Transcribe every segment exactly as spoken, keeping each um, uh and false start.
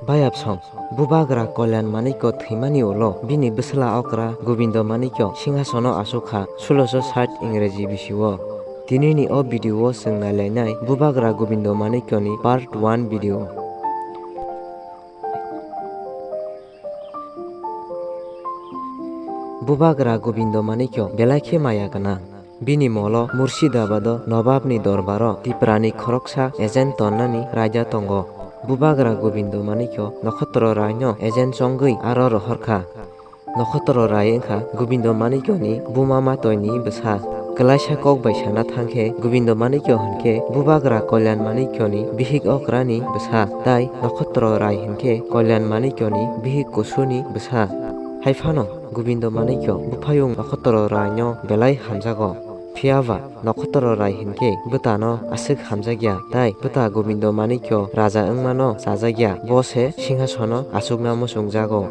Bayapsong, Bubagra Kalyan Manikya thwimani ulo bini bwsla okra Gobindo Manikya singhasono achuk kha sulosho sait Ingreji bisio. Tinini o video o chwng nailainai Bubagra Gobindo Manikyani part one video. Bubagra Gobindo Manikya belai khe maya gwnang. Bini molo Murshidabado Nobabni dorbaro Tiprani khoroksa agent tonnani raida tongo. Bubagra Gobindo Manikya Nokhotro Raino agent chongwi aro rohorkha. Nokhotro Rai wngkha Gobindo Manikyani buma matoini bwsa. Kwlaisa kok bai sana thangkhe Gobindo Manikya hinkhe Bubagra Kalyan Manikyani bihik okrani bwsa, tai Nokhotro Rai hinkhe Kalyan Manikyani bihik kusuni bwsa. Haiphano Gobindo Manikya buphayung Nokhotro Raino belai hamjago. Phiyaba Nokhotro Rai hinkhe bwtano aswk hamjakya, tai bwta Gobindo Manikya raja wngmano chajakya, bo se singhasono achukna muchungjago.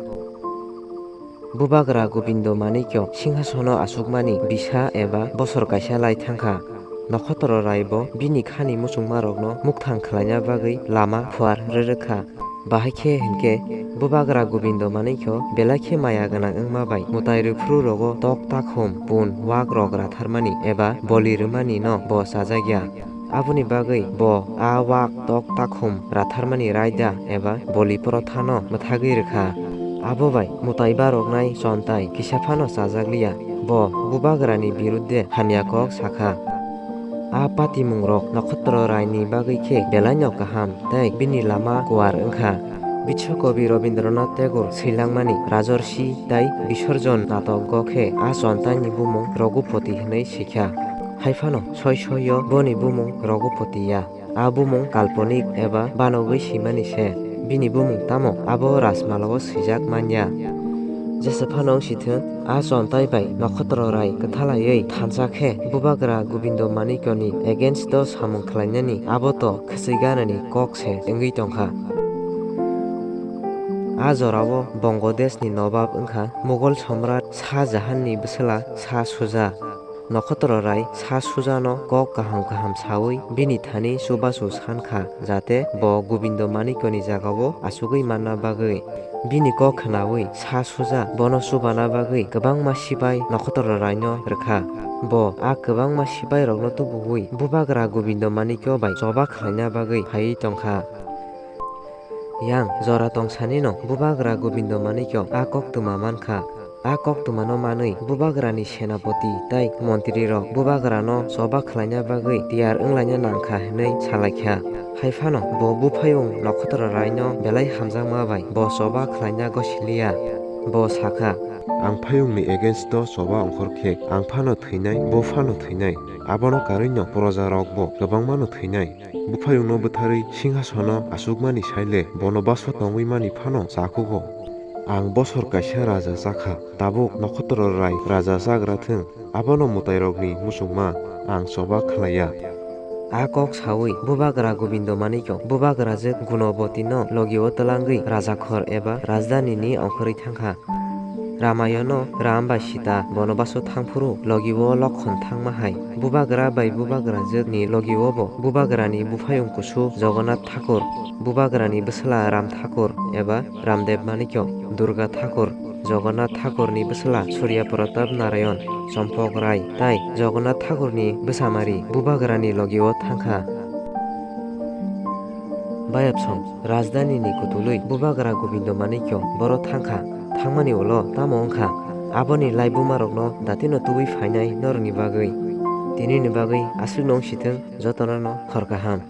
Bubagra Gobindo Manikya singhasono achukmani bisa eba bosor kaisa lai thangkha. Nokhotro Rai bo bini khani muchungmarokno mukthang khlaina bagwi lama phuar rwrwkha. Bahai khe hinkhe Bubagra Gobindo Manikya belai khe maya gwnang wngma bai mwtai rwphru rogo tok takhum pun wak rok ratharmani eba boli rwmani no bo chajakya. Aboni bagwi bo a wak tok takhum ratharmani raida eba boli prothano mwthagwi rwkha. Abo bai mwtai baroknai chontai kisa phano chajakliya. Bo Bubagrani birudde hamya kok sakha. A patimungrok Nokhotro Raini bagwi khe belaino kaham tei bini lama kuar wngkha. Biswa Kobi Rabindranath Tagore swilangmani Rajorshi tei Bisorjon natogo khe a chontaini bumung Raghupati hwnwi sikha. Haiphano soi soio boni bumung Raghupati ya. A bumung kalponik eba banogwi simani se. Bini bumung tamo abo Rajmalao swijak manya. Jesa phano wng sithwng, a chontai bai Nokhotro Rai kwthalaiwi thansa khe Bubagra Gobindo Manikyani against o samung khlainani abo to khwchwi ganani kok se wngwi tongkha. A jorao Bongo deshni nobab wngkha Mughal Samrat Shah Jahanni bwsla Shah Shuja. Nokhotro Rai Shah Shujano kok kaham kaham sawi bini thani chubachu sankha, jate bo Gobindo Manikyani jagao achugwi manna bagwi. Bini kok khnawi Shah Shuja bono chubana bagwi kwbangma sipai Nokhotro Raino rwkha. Bo a kwbangma sipairokno tubuwi Bubagra Gobindo Manikya bai choba khlaina bagwi phaiwi tongkha. Yang jora tongsanino Bubagra Gobindo Manikya a koktwma mankha. A koktwmano manwi Bubagrani senapoti tei montrirok Bubagrano choba khlaina bagwi tiyar wnglaina nangkha hwnwi salaikha. Haiphano bo buphayung Nokhotro Raino belai hamjakma bai bo choba khlaina gosiliya. Bo sakha, "Ang phayungni against o choba ongkhor khe ang phano thwinai, bo phano thwinai. Abono karwino projarokbo kwbangmano thwinai." Buphayungno bwtharwi singhasono achukmani saile bono baso tongwi mani phano chakhugo. Ang bosor kaisa raja chakha, tabuk Nokhotro Rai raja chagra thwng, abono mwtairokni muchungma ang choba khlaiya. A kok sawi Bubagra Gobindo Manikya Bubagrajwk Gunobotino logio twlangwi rajakhor eba rajdanini ongkhorwi thangkha. Ramayono Ram bai Sita bonobaso thangphuru logio Lokhon thangma hai. Bubagra bai Bubagrajwkni logiobo Bubagrani buphayung kusu Jagannath Thakur, Bubagrani bwsla Ram Thakur eba Ramdev Manikya, Durga Thakur, Jagannath Thakurni bwsla Surya Pratap Narayan, Chompok Rai, tai Jagannath Thakurni bwsamari Bubagrani logio thangkha. Bayapsong, rajdanini kutulwi Bubagra Gobindo Manikyo boro thangkha, thangmani ulo tamo wngkha? Aboni laibumarokno datino tubui phainai norokni bagwi. Tinini bagwi aswkno wng sithwng, jotonono hor kaham.